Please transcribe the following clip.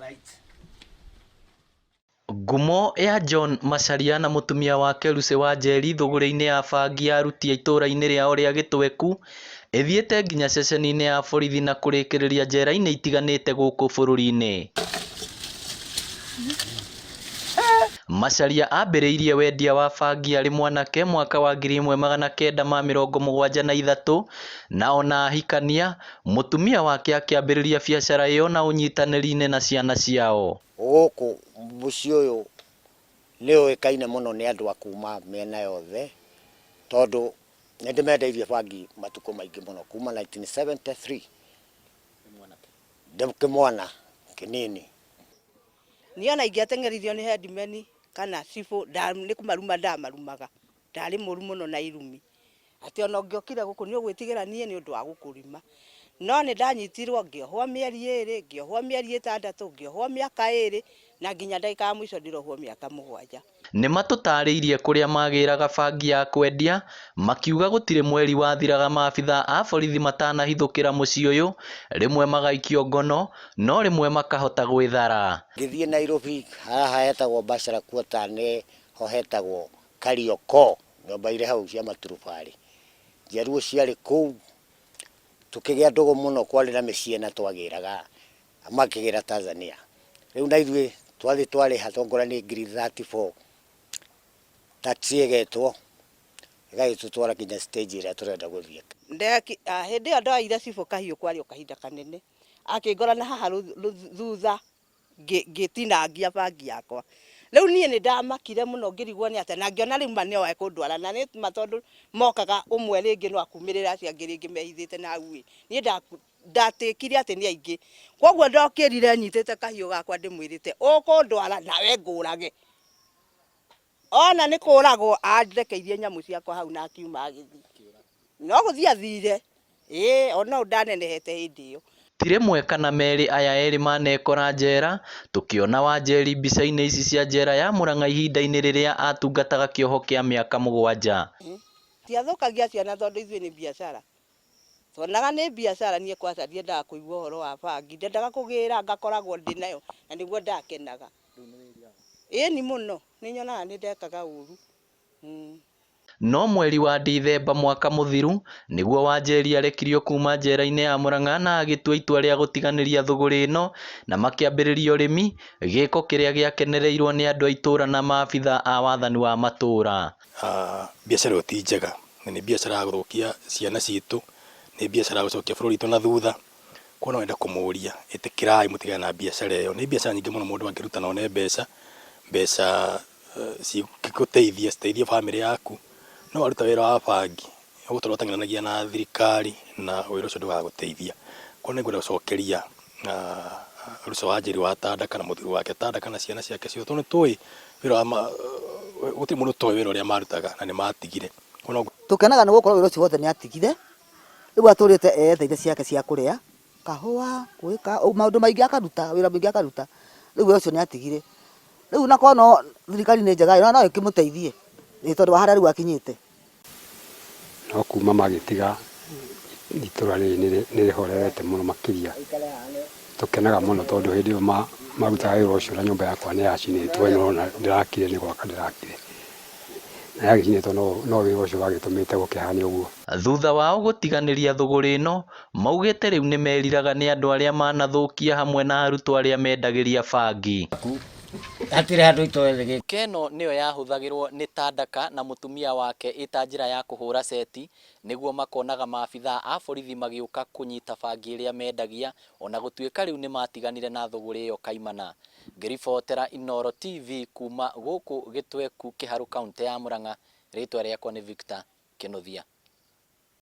Right. Ngumo ya John Macharia na mũtumia wake Lucy Wanjeri thũgũrĩ-inĩ ya bangi ya aruti a itũra-inĩ rĩao rĩa Gĩtweku ĩthiĩte nginya ceceni-inĩ ya borithi na kũrĩkĩrĩria njera-inĩ itiganĩte gũkũ bũrũri-inĩ. Macharia ambĩrĩirie wendia wa bangi arĩ mwanake mwaka wa 1973 na ona ahikania, mũtumia wake akĩambĩrĩria biacara ĩyo na ũnyitanĩri-inĩ na ciana ciao. Gũkũ mũciĩ ũyũ nĩ ũĩkaine mũno nĩ andũ a kuma mĩena yothe tondũ nĩ ndĩmendeirie bangi matukũ maingĩ mũno kuma 1973 ndĩ kĩmwana kĩnini. Niĩ ona ingĩateng'eririo nĩ headman kana cibũ nĩ kũmaruma ndamarumaga. Ndarĩ mũru mũno na irumi. Atĩ ona ũngĩokire gũkũ nĩ ũgwĩtigĩra niĩ nĩ ũndũ wa gũkũrima. No nĩ ndanyitirwo ngĩohwo mĩeri ĩrĩ, ngĩohwo mĩeri ĩtandatũ, ngĩohwo mĩaka ĩrĩ na nginya ndagĩka ya mũico ndĩrohwo mĩaka 7. Nĩ matũtarĩirie kũrĩa magĩraga bangi ya kwendia, makiuga gũtirĩ mweri wathiraga maabithaa a borithi matanahithũkĩra mũciĩ ũyũ, rĩmwe magaikio ngono, no rĩmwe makahota gwĩthara. Ngĩthiĩ Nairobi haha hetagwo Bachelor Quarter nĩho hetagwo Kariokor, nyũmba irĩ hau cia maturubarĩ. Njaruo ciarĩ kũu, tũkĩgĩa ndũgũ mũno, kwarĩ na mĩciĩ na twagĩraga makĩgĩra Tanzania. Rĩu na ithuĩ twathiĩ twarĩha tongora nĩ ngiri 34 taxi ĩgetwo ĩgagĩtũtwara nginya stage ĩrĩa tũrenda gũthiĩ. Hĩndĩ ĩyo ndoire cibũ kahiũ kwarĩ o kahinda kanene, akĩngora na haha thutha ngĩtinangia bangi yakwa. Rĩu niĩ nĩ ndamakire mũno ngĩrigwo nĩ atĩa na ngĩona rĩu ma nĩo ekũndwara na nĩ ma tondũ mokaga ũmwe rĩngĩ no akumĩrĩre acio angĩ rĩngĩ mehithĩte na hau ĩ. Niĩ ndatĩkire atĩ nĩ aingĩ. Koguo ndokĩrire nyitĩte kahiũ gakwa ndĩmwĩrĩte ũkũndwara nawe ngũrage. Ona nĩ kũragwo andekeirie nyamũ ciakwa hau na akiuma agĩthiĩ. No gũthiĩ athire. Ĩĩ ona ũũ ndanenehete hĩndĩ ĩyo. Ti rĩmwe kana merĩ aya erĩ manekora njera, tũkĩona Wanjeri mbica-inĩ ici cia njera ya Murang'a ihinda-inĩ rĩrĩa atungataga kĩoho kĩa mĩaka 7. Tiathũkagia ciana tondũ ithuĩ nĩ biacara. Tuonaga nĩ biacara niĩ kwaca ndiendaga kũigua ũhoro wa bangi, ndendaga kũgĩra ngakoragwo ndĩ nayo na nĩguo ndakenaga. Ĩni mũno, nĩ nyonaga nĩ ndekaga ũru. No mweri wa Dithemba mwaka mũthiru nĩguo Wanjeri arekirio kuma njera-inĩ ya Murang'a na agĩtua itua rĩa gũtiganĩria thũgũrĩ ĩno na makĩambĩrĩria ũrĩmi, gĩko kĩrĩa gĩakenereirwo nĩ andũ a itũra na maabithaa a wathani wa matũra. Biacara ĩyo ti njega na nĩ biacara ya gũthũkia ciana citũ, nĩ biacara ya gũcokia bũrũri witũ na thutha. Koguo no nyende kũmũria ĩtĩkĩrai mũtigane na biacara ĩyo. Nĩ biacara nyingĩ mũno mũndũ angĩruta na one mbeca, mbeca cingĩgũteithia citeithie bamĩrĩ yaku. No waruta wĩra wa bangi ũgũtũra ũteng'eranagia na thirikari na wĩra ũcio ndũgagũteithia. Koguo nĩ ngwenda gũcokeria Lucy Wanjeri wa Tandaka na mũthuri wake Tandaka na ciana ciake ciothe tondũ nĩ tũĩ wĩra wa gũtirĩ mũndũ ũtoĩ wĩra ũrĩa marutaga na nĩ matigire. Tũkenaga nĩ gũkorwo wĩra ũcio wothe nĩ atigire, rĩu atũrĩte eyetheire ciake cia kũrĩa, kahũa, gwĩka maũndũ maingĩ akaruta, wĩra mũingĩ akaruta, rĩu wĩra ũcio nĩ atigire. Rĩu na korwo no thirikari nĩ njega no ĩkĩmũteithie tondũ wa harĩa rĩu akinyĩte. No kuma magĩtiga itũra rĩrĩ nĩ rĩhorerete mũno makĩria. Tũkenaga mũno tondũ hĩndĩ ĩyo marutaga wĩra ũcio na nyũmba yakwa nĩ yacinĩtwo ĩno ũrona ndĩrakire nĩ gwaka ndĩrakire. Na yagĩcinĩtwo no wĩra ũcio wagĩtũmĩte gũkĩhane ũguo. Thutha wao gũtiganĩria thũgũrĩ ĩno, maugĩte rĩu nĩmeriraga nĩ andũ arĩa manathũkia hamwe na arutwo arĩa mendagĩria bangi. Hatirĩ handũ itoĩ. Keno nĩyo yahũthagĩrwo nĩ Tandaka na mũtumia wake ĩta njĩra ya kũhũra ceti nĩguo makonaga maabithaa a borithi magĩũka kũnyita bangi ĩrĩa mendagia ona gũtuĩka rĩu nĩmatiganire na thũgũrĩ ĩyo kaimana. Ngĩribotera Inooro TV kuma gũkũ Gĩtweku Kĩharũ kaunti ya Murang'a, rĩtwa rĩakwa nĩ Victor Kĩnuthia.